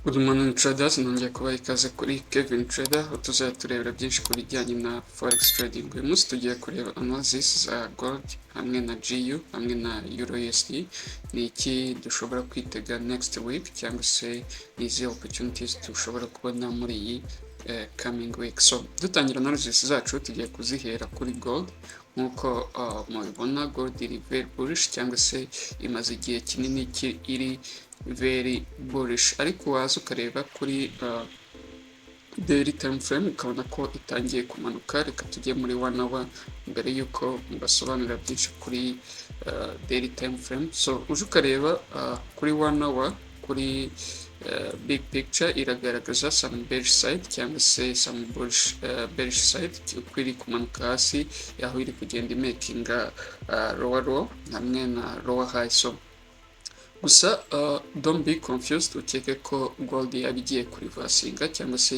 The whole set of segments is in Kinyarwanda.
Good morning traders, nongeye kubaha ikaze kuri Kevin Trader, aho tuzajya turebera byinshi ku bijyanye na forex trading. Uyu munsi tugiye kureba analysis za gold hamwe na GU hamwe na Euro USD. Ni iki dushobora kwitega next week, cyangwa se ni izihe opportunities dushobora kubona muri iyi coming week? So dutangira analysis zacu, tugiye kuzihera kuri gold. Nk'uko mubibona, gold iri very bullish, cyangwa se imaze igihe kinini iri very bullish, ariko waza ukareba kuri daily time frame ukabona ko itangiye kumanuka. Reka tujye muri one hour mbere y'uko mbasobanurira byinshi kuri daily time frame. So uje ukareba kuri one hour, kuri big picture iragaragaza some bearish side, cyangwa se some bullish, bearish side, uko iri kumanuka hasi, aho iri kugenda imakinga lower low hamwe na lower high. So gusa don't be confused ukeke ko gold yaba igiye kureversinga cyangwa se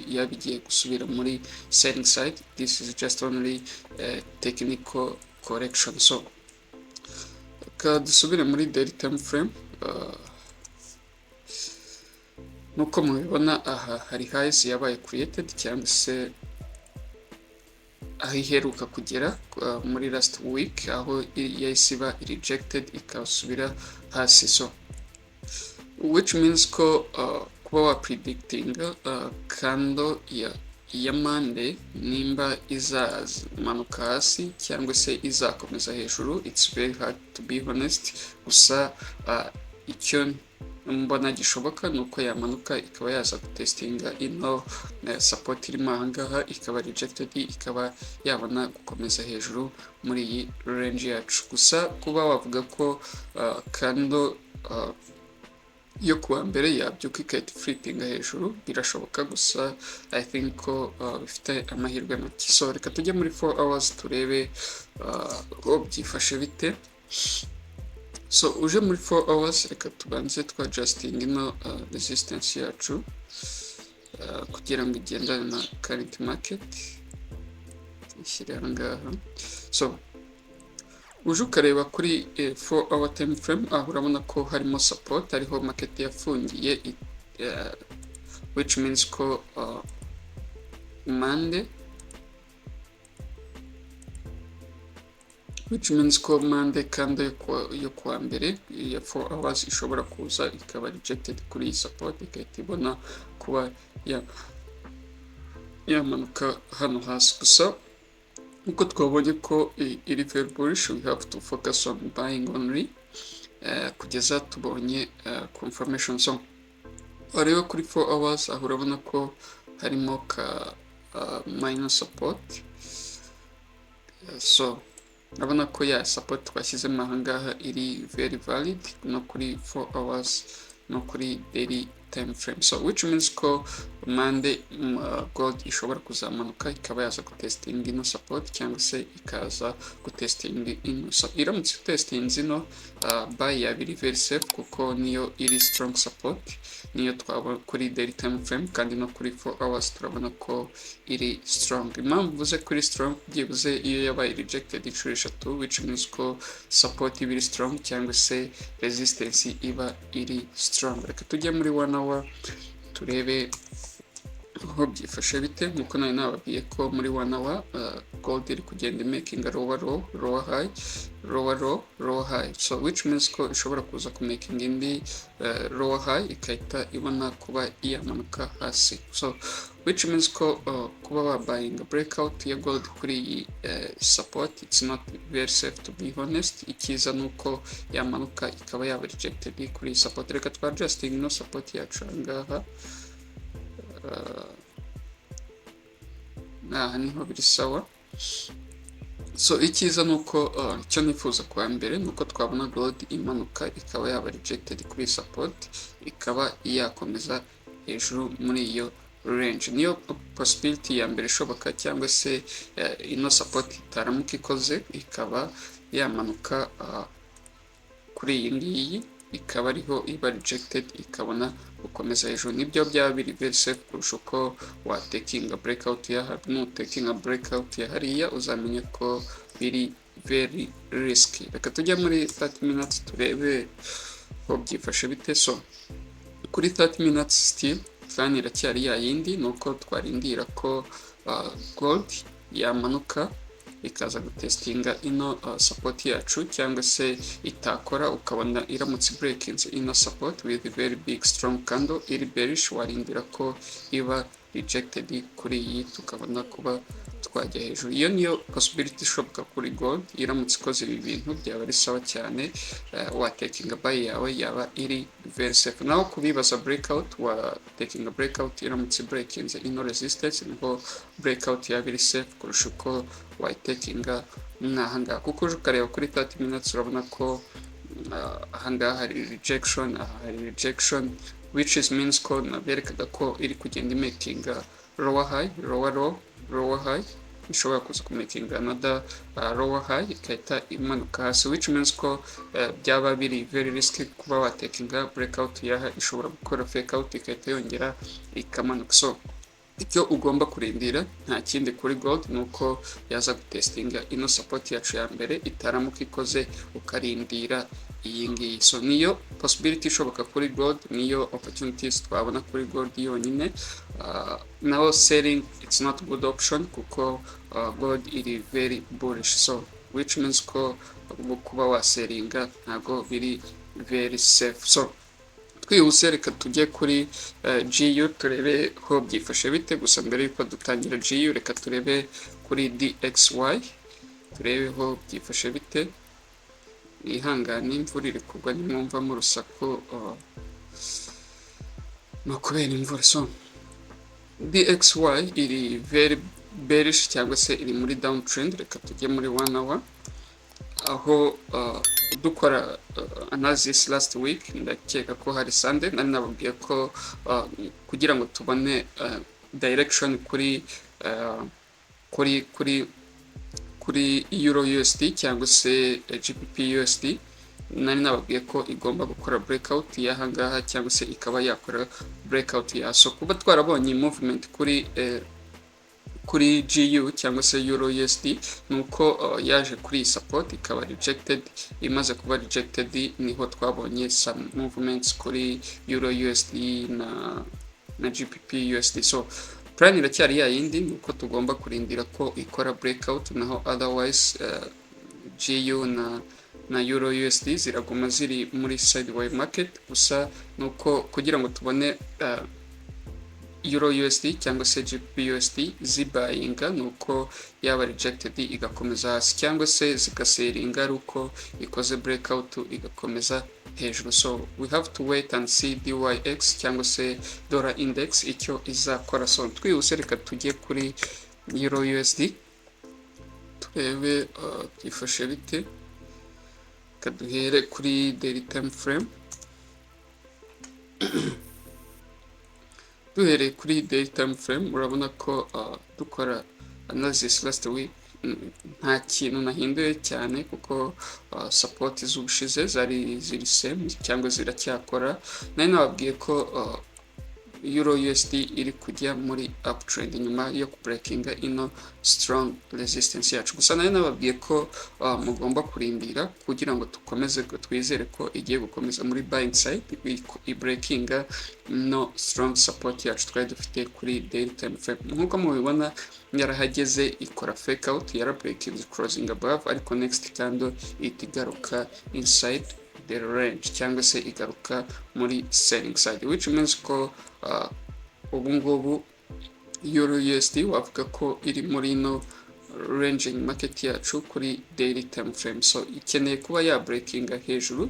yaba igiye gusubira muri selling side. This is just only technical correction. So reka dusubire muri daily time frame. Nkuko mubibona, aha hari highs yabaye created, cyangwa se aho iheruka kugera muri last week, aho yahise iba rejected ikasubira hasi. So which means ko kuba wa predictinga candle ya Monday nimba izamanuka hasi cyangwa se izakomeza hejuru, it's very hard, to be honest. Gusa icyo mbona gishoboka ni uko yamanuka ikaba yaza gutestinga ino support irimo ahangaha, ikaba rejected, ikaba yabona gukomeza hejuru muri iyi range yacu. Gusa kuba wavuga ko candle yo kuwa mbere yabyuka igahita iflipinga hejuru, birashoboka, gusa I think ko bifite amahirwe make. So reka tujye muri 4 hours turebe byifashe bite. So uje muri 4 hours, reka tubanze twa adjusting ino resistance yacu kugira ngo igendane na current market, ishyire aha ngaha. So uje ukareba kuri 4 hour time frame, aho urabona ko harimo support, hariho market yafungiye, which means ko Monday, which means ko Monday candle yo kuwa mbere ya 4 hours ishobora kuza ikaba rejected kuri iyi support, igahita ibona kuba ya yamanuka hano hasi. Gusa nkuko twabonye ko iri very bullish, we have to focus on buying only kugeza tubonye confirmation. So wareba kuri 4 hours, aho urabona ko harimo ka minor support. So urabona ko ya support twashyizemo ahangaha iri very valid no kuri 4 hours no kuri daily time frame. So which means ko Monday gold ishobora kuzamanuka ikaba yaza gutestinga ino support, cyangwa se ikaza gutestinga ino. So iramutse testinze ino, buy yaba iri very safe, kuko niyo iri strong support, niyo twabona kuri daily time frame, kandi no kuri 4 hours turabona ko iri strong. Impamvu mvuze kuri strong, byibuze iyo yabaye rejected inshuro eshatu, which means ko support iba iri strong cyangwa se resistance iba iri strong. Reka tujye muri one hour turebe aho byifashe bite. Nkuko nari nababwiye ko muri one hour gold iri kugenda making lower low, lower high, lower low, lower high. So which means ko ishobora kuza ku making indi lower high, ikahita ibona kuba yamanuka hasi. So which means ko kuba wabuyinga breakout ya gold kuri iyi support, it's not very safe, to be honest. Icyiza ni uko yamanuka ikaba yaba rejected kuri iyi support. Reka twa adjusting ino support yacu ahangaha. Aha niho biri sawa. So icyiza ni uko icyo nifuza kuwa mbere ni uko twabona gold imanuka ikaba yaba rejected kuri support, ikaba yakomeza hejuru muri iyo range. Niyo possibility ya mbere ishoboka, cyangwa se ino support itaramuka ikoze, ikaba yamanuka kuri iyi ngiyi, ikaba ariho iba rejected, ikabona gukomeza hejuru. Nibyo byaba biri very safe kurusha uko watakinga breakout ya nutakinga breakout ya hariya, uzamenya ko biri very risky. Reka tujye muri 30 minutes turebe ko byifashe bite. So kuri 30 minutes urabona ko Kuri 30 minutes still plan iracyari ya yindi, ni uko twarindira ko gold yamanuka ikaza gutestinga ino support yacu, cyangwa se itakora ukabona iramutse breakinze ino support with very big strong candle iri bearish, warindira ko iba rejected kuri iyi, tukabona kuba twajya hejuru. Iyo niyo possibility ishoboka kuri gold. Iramutse ikoze ibi bintu byaba ari sawa cyane, watekinga buy yawe yaba iri very safe. Naho kubibaza breakout, watekinga breakout iramutse breakinze ino resistance, niho breakout yaba iri safe kurusha uko wayitekinga mwahangaha, kuko uje ukareba kuri 30 minutes urabona ko ahangaha hari rejection, aha hari rejection, which is means ko naberekaga ko iri kugenda imakinga lower high, lower low, lower high, ishobora kuza kumakinga another lower high igahita imanuka hasi, which means ko byaba biri very risky kuba watekinga breakout yaha, ishobora gukora fake out igahita yongera ikamanuka. So icyo ugomba kurindira nta kindi kuri gold ni uko yaza gutestinga ino support yacu ya mbere, itaramuka ikoze ukarindira iyi ngiyi. So niyo possibility ishoboka kuri gold, niyo opportunities twabona kuri gold yonyine. Naho selling, it's not good option kuko gold iri very bullish, so which means ko kuba wasellinga ntago biri very safe. So twihuse reka tujye kuri GU turebe ho byifashe bite. Gusa mbere yuko dutangira GU, reka turebe kuri DXY turebe ho byifashe bite. Mwihangane, imvura iri kugwa, nimwumvamo urusaku ni ukubera imvura. So DXY iri very bearish cyangwa se iri muri downtrend. Reka tujye muri one hour, aho dukora analysis last week, ndakeka ko hari Sunday, nari nababwiye ko kugira ngo tubone direction kuri Euro USD cyangwa se GBP USD, nari nababwiye ko igomba gukora breakout y'ahangaha cyangwa se ikaba yakora breakout ya. So kuba twarabonye movement kuri GU cyangwa se Euro USD, nuko yaje kuri iyi support ikaba rejected. Imaze kuba rejected niho twabonye some movements kuri Euro USD na GBP USD. So plan iracyari ya yindi, nuko tugomba kurindira ko ikora breakout, naho otherwise GU na Euro USD ziraguma ziri muri sideway market. Gusa nuko kugira ngo tubone Euro USD cyangwa se GBP USD zibuyinga, nuko yaba rejected igakomeza hasi, cyangwa se zigasellinga ari uko ikoze breakout igakomeza hejuru. So we have to wait and see DXY cyangwa se dollar index icyo izakora. So twihuse reka tujye kuri Euro USD turebe byifashe bite. Reka duhere kuri daily time frame. Duhereye kuri daily time frame, urabona ko dukora analysis last week nta kintu nahinduye cyane, kuko support z'ubushize zari ziri same cyangwa ziracyakora. Nari nababwiye ko Euro USD iri kujya muri uptrend nyuma yo kubreakinga ino strong resistance yacu. Gusa nari nababwiye ko mugomba kurindira kugira ngo dukomeze twizere ko igiye gukomeza muri buying side ibreakinga no strong support yacu twari dufite kuri daily time frame. Nk'uko mubibona, yarahageze ikora fake out, yara breaking closing above, ariko next candle ihita igaruka inside the range cyangwa se igaruka muri selling side, which means ko ubu ngubu Euro USD wavuga ko iri muri ino ranging market yacu kuri daily time frame. So ikeneye kuba ya breakinga hejuru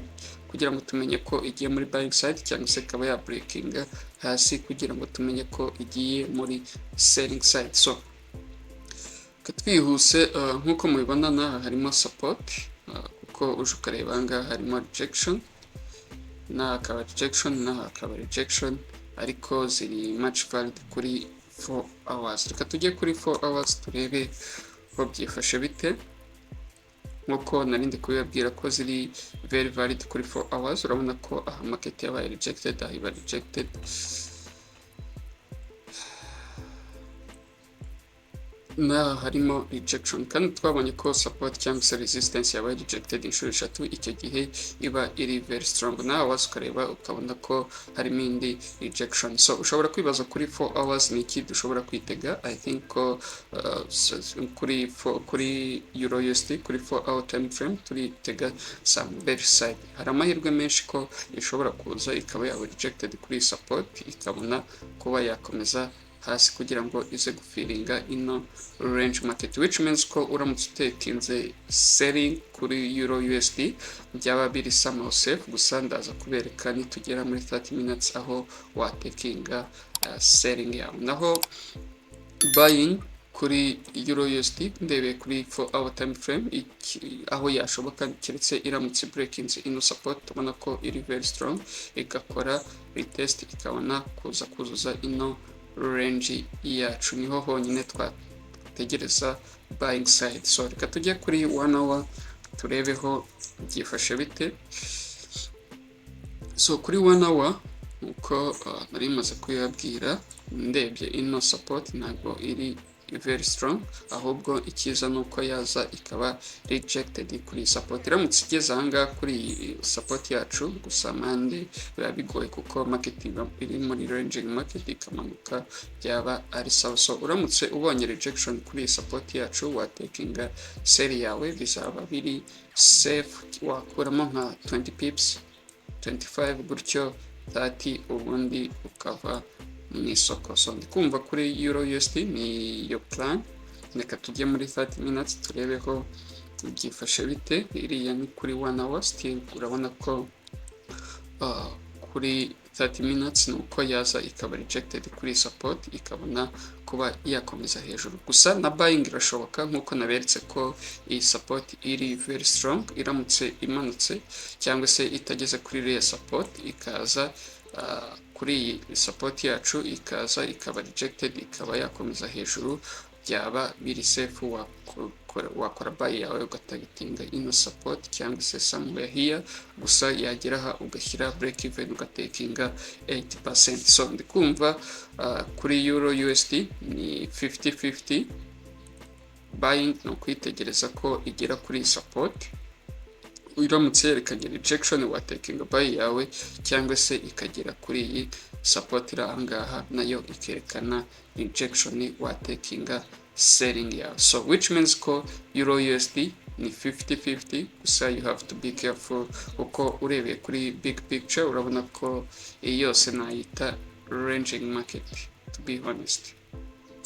kugira ngo tumenye ko igiye muri buying side, cyangwa se ikaba ya breakinga hasi kugira ngo tumenye ko igiye muri selling side. So twihuse, nk'uko mubibona n'aha harimo support, kuko uje ukareba aha ngaha harimo rejection, n'aha hakaba rejection, n'aha hakaba rejection, ariko ziri much valid kuri 4 hours. Reka tujye kuri 4 hours turebe ko byifashe bite. Nk'uko narindi kubibabwira ko ziri very valid kuri 4 hours, urabona ko aha market yabaye rejected, aha iba rejected. N'aha harimo rejection, kandi twabonye ko support cyangwa se resistance yabaye rejected inshuro eshatu, icyo gihe iba iri very strong. Nawe waza ukareba ukabona ko harimo indi rejection. So ushobora kwibaza kuri 4 hours ni iki dushobora kwitega. I think ko kuri Euro USD, kuri 4 hour time frame, turitega some bearish side. Hari amahirwe menshi ko ishobora kuza ikaba yaba rejected kuri support, ikabona kuba yakomeza hasi kugira ngo ize gufillinga ino range market, which means ko uramutse utakinze selling kuri Euro USD byaba biri somehow safe. Gusa ndaza kubereka nitugera muri 30 minutes aho watakinga selling yawe. Naho buying kuri Euro USD, ndebeye kuri 4 hour time frame, aho yashoboka keretse iramutse breakinze ino support, tubona ko iri very strong, igakora retest, ikabona kuza kuzuza ino range yacu, niho honyine twategereza buying side. So reka tujye kuri 1 hour turebeho byifashe bite. So kuri 1 hour, nkuko nari maze kubibabwira, ndebye ino support ntabwo iri very strong, ahubwo icyiza ni uko yaza ikaba rejected kuri support. Iramutse igeze ahangaha kuri iyi support yacu, gusa Monday biba bigoye kuko market iba iri muri ranging market, ikamanuka byaba ari sawa. So uramutse ubonye rejection kuri iyi support yacu, watakinga sell yawe, bizaba biri safe, wakuramo nka 20 pips, 25 gutyo, 30, ubundi ukava mu isoko. So ndi kumva kuri Euro USD ni iyo plan. Reka tujye muri 30 minutes turebeho byifashe bite. Iriya ni kuri 1 hour. Still urabona ko kuri 30 minutes ni uko yaza ikaba rejected kuri support, ikabona kuba yakomeza hejuru. Gusa na buying irashoboka, nk'uko naberetse ko iyi support iri very strong. Iramutse imanutse cyangwa se itageze kuri iriya support, ikaza kuri iyi support yacu, ikaza ikaba rejected, ikaba yakomeza hejuru, byaba biri safe, wakora buy yawe ugatargetinga ino support cyangwa se somewhere here. Gusa yagera aha ugashyira break even, ugatakinga 80%. So ndi kumva kuri Euro USD ni 50-50. Buying ni ukwitegereza ko igera kuri support, iramutse yerekanye rejection watakinga buy yawe, cyangwa se ikagera kuri iyi support iri ahangaha nayo ikerekana rejection, watakinga selling yawe. So which means ko Euro USD ni 50-50. Gusa you have to be careful, kuko urebeye kuri big picture urabona ko iyi yose nayita ranging market, to be honest.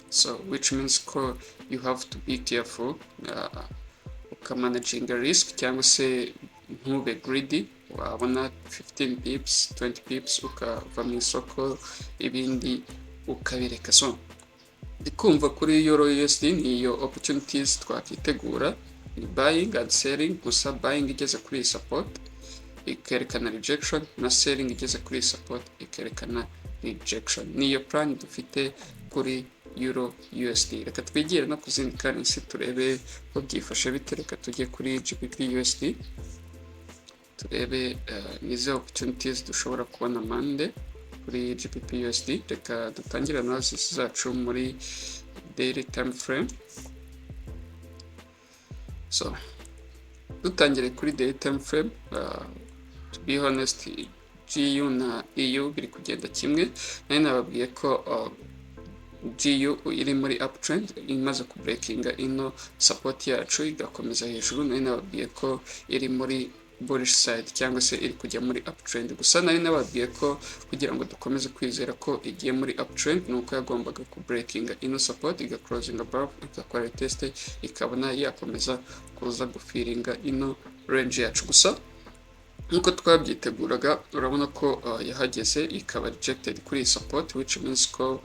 So which means ko you have to be careful, ukamanaginga risk cyangwa se ntube greedy, wabona 15 pips, 20 pips, ukava mu isoko, ibindi ukabireka. So ndi kumva kuri Euro USD ni iyo opportunities twakitegura, ni buying and selling. Gusa buying igeze kuri iyi support ikerekana rejection, na selling igeze kuri iyi support ikerekana rejection. Niyo plan dufite kuri Euro USD. Reka twigire no ku zindi currency turebe ko byifashe bite. Reka tujye kuri GBP USD turebe nize opportunities dushobora kubona Monday kuri GBP USD. Reka dutangire analysis zacu muri daily time frame. So dutangire kuri daily time frame, to be honest, GU na EU biri kugenda kimwe. Nari nababwiye ko GU iri muri uptrend, imaze kubreakinga ino support yacu igakomeza hejuru. Nari nababwiye ko iri muri bullish side cyangwa se iri kujya muri uptrend. Gusa nari nababwiye ko kugira ngo dukomeze kwizera ko igiye muri uptrend ni uko yagombaga kubreakinga ino support, igaclosing above, igakora test, ikabona yakomeza kuza gufillinga ino range yacu. Gusa nk'uko twabyiteguraga, urabona ko yahageze ikaba rejected kuri iyi support, which means ko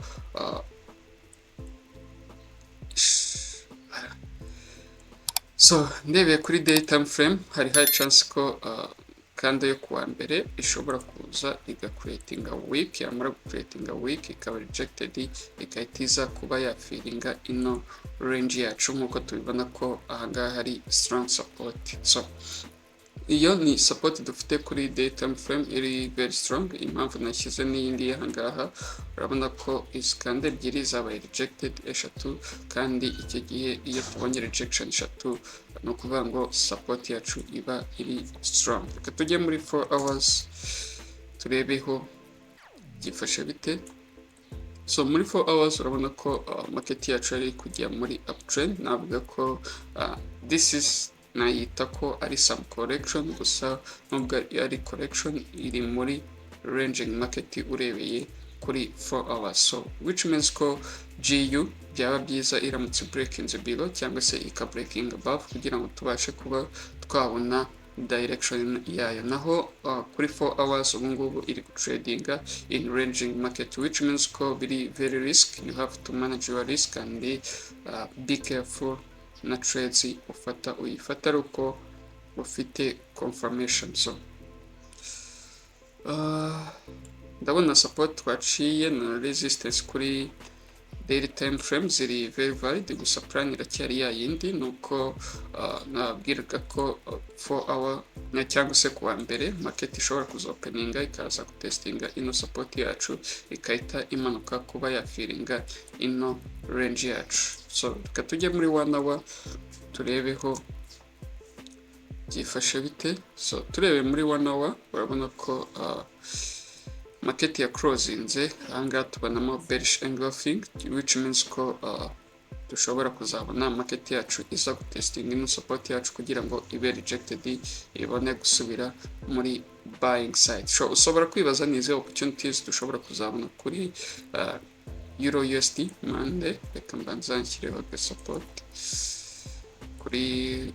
so ndebeye kuri day time frame, hari high chance ko candle yo kuwa mbere ishobora kuza igacreatinga wick, yamara gucreatinga wick ikaba rejected, igahita iza kuba yafillinga ino range yacu, nk'uko tubibona ko ahangaha hari strong support. So Iyo ni support dufite kuri day time frame, iri very strong. Impamvu nashyize n'iyi ngiyi aha ngaha, urabona ko izi candle ebyiri zabaye rejected eshatu, kandi icyo gihe iyo tubonye rejection eshatu, ni ukuvuga ngo support yacu iba iri strong. Reka tujye muri 4 hours turebeho byifashe bite. So muri 4 hours urabona ko market yacu yari kujya muri uptrend. Navuga ko this is, nayita ko ari some correction, gusa nubwo ari correction iri muri ranging market urebeye kuri 4 hours. So which means ko GU byaba byiza iramutse breaking below cyangwa se ika breaking above, kugira ngo tubashe kuba twabona direction yayo. Naho kuri 4 hours ubu ngubu iri tradinga in ranging market, which means ko biri very risk. You have to manage your risk and be careful na trades ufata, uyifata ari uko ufite confirmation. So ndabona support twaciye na resistance kuri daily time frame ziri very valid, gusa plan iracyari ya yindi, ni uko nabwiraga ko 4 hour na cyangwa se kuwa mbere market ishobora kuzopeninga ikaza gutestinga ino support yacu, ikahita imanuka kuba yafillinga ino range yacu. So reka tujye muri 1 hour turebeho byifashe bite. So turebe muri 1 hour, urabona ko market ya closinze ahangaha, tubonamo bearish engulfing, which means ko dushobora kuzabona market yacu iza gutestinga ino support yacu kugira ngo ibe rejected, ibone gusubira muri buying side. So ushobora kwibaza ni izihe opportunities dushobora kuzabona kuri Euro USD Monday. Reka mbanza nshyireho the support kuri,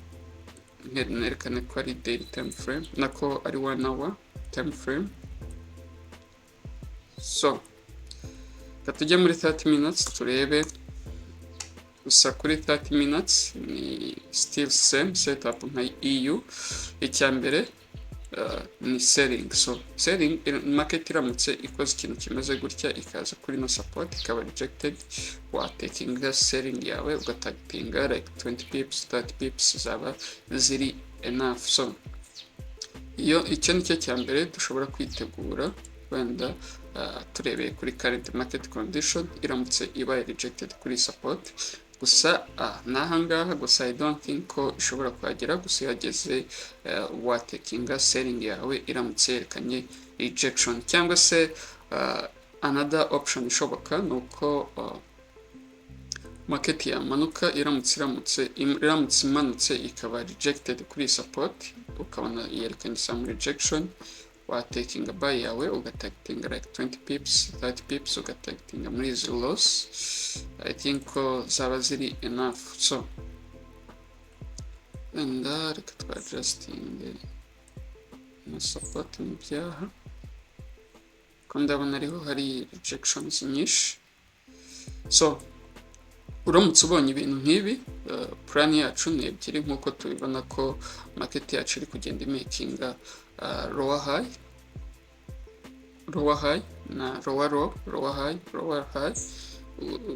nerekane ko ari daily time frame, nako ari 1 hour time frame. So reka tujye muri 30 minutes turebe. Gusa kuri 30 minutes ni still same setup nka EU. Icya mbere ni selling. So selling, market iramutse ikoze ikintu kimeze gutya, ikaza kuri no support ikaba rejected, watakinga selling yawe, ugatargetinga like 20 pips, 30 pips zaba ziri enough. So iyo icyo nicyo cya mbere dushobora kwitegura wenda turebeye kuri current market condition, iramutse ibaye rejected kuri support. Gusa n'ahangaha gusa I don't think ko ishobora kuhagera. Gusa ihageze watakinga selling yawe iramutse yerekanye rejection. Cyangwa se another option ishoboka ni uko market yamanuka, iramutse imanutse ikaba rejected kuri support, ukabona yerekanye some rejection, watakinga buy yawe, ugatargetinga like 20 pips, 30 pips, ugatargetinga muri izi loss. I think ko zaba ziri enough. So wenda reka twa adjusting na support mu byaha, ko ndabona ariho hari rejections nyinshi. So uramutse ubonye ibintu nk'ibi, plan yacu ni ebyiri, nk'uko tubibona ko market yacu iri kugenda imakinga lower high, lower high na lower low, lower high, lower high.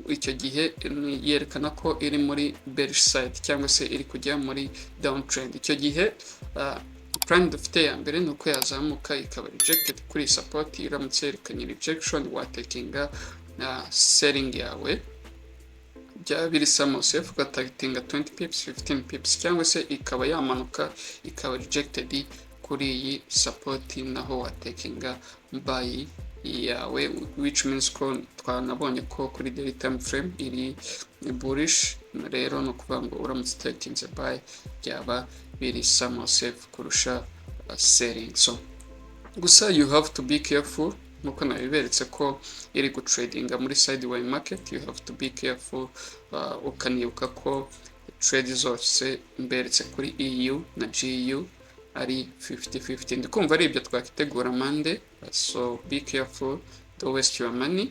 Icyo gihe yerekana ko iri muri bearish side cyangwa se iri kujya muri downtrend. Icyo gihe plan dufite ya mbere ni uko yazamuka ikaba rejected kuri support. Iramutse yerekanye rejection, watakinga selling yawe, byaba biri some safe, ugatargetinga 20 pips, 15 pips, cyangwa se ikaba yamanuka ikaba rejected kuri iyi support, naho watakinga buy yawe, which means ko twanabonye ko kuri daily time frame iri bullish. Rero ni ukuvuga ngo uramutse utakinze buy byaba biri some safe kurusha selling. So gusa you have to be careful, nkuko nabiberetse ko iri gutradinga muri sideway market. You have to be careful, ukanibuka ko trade zose mberetse kuri EU na GU ari 50-50. Ndikumva ari ibyo twakitegura Monday. So be careful, don't waste your money.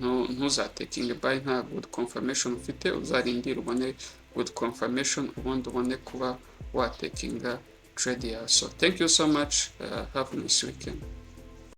Ntuzatakinge buy nta good confirmation ufite. Uzarindire ubone good confirmation, ubundi ubone kuba watakinga trade yawe. So thank you so much, have a nice weekend.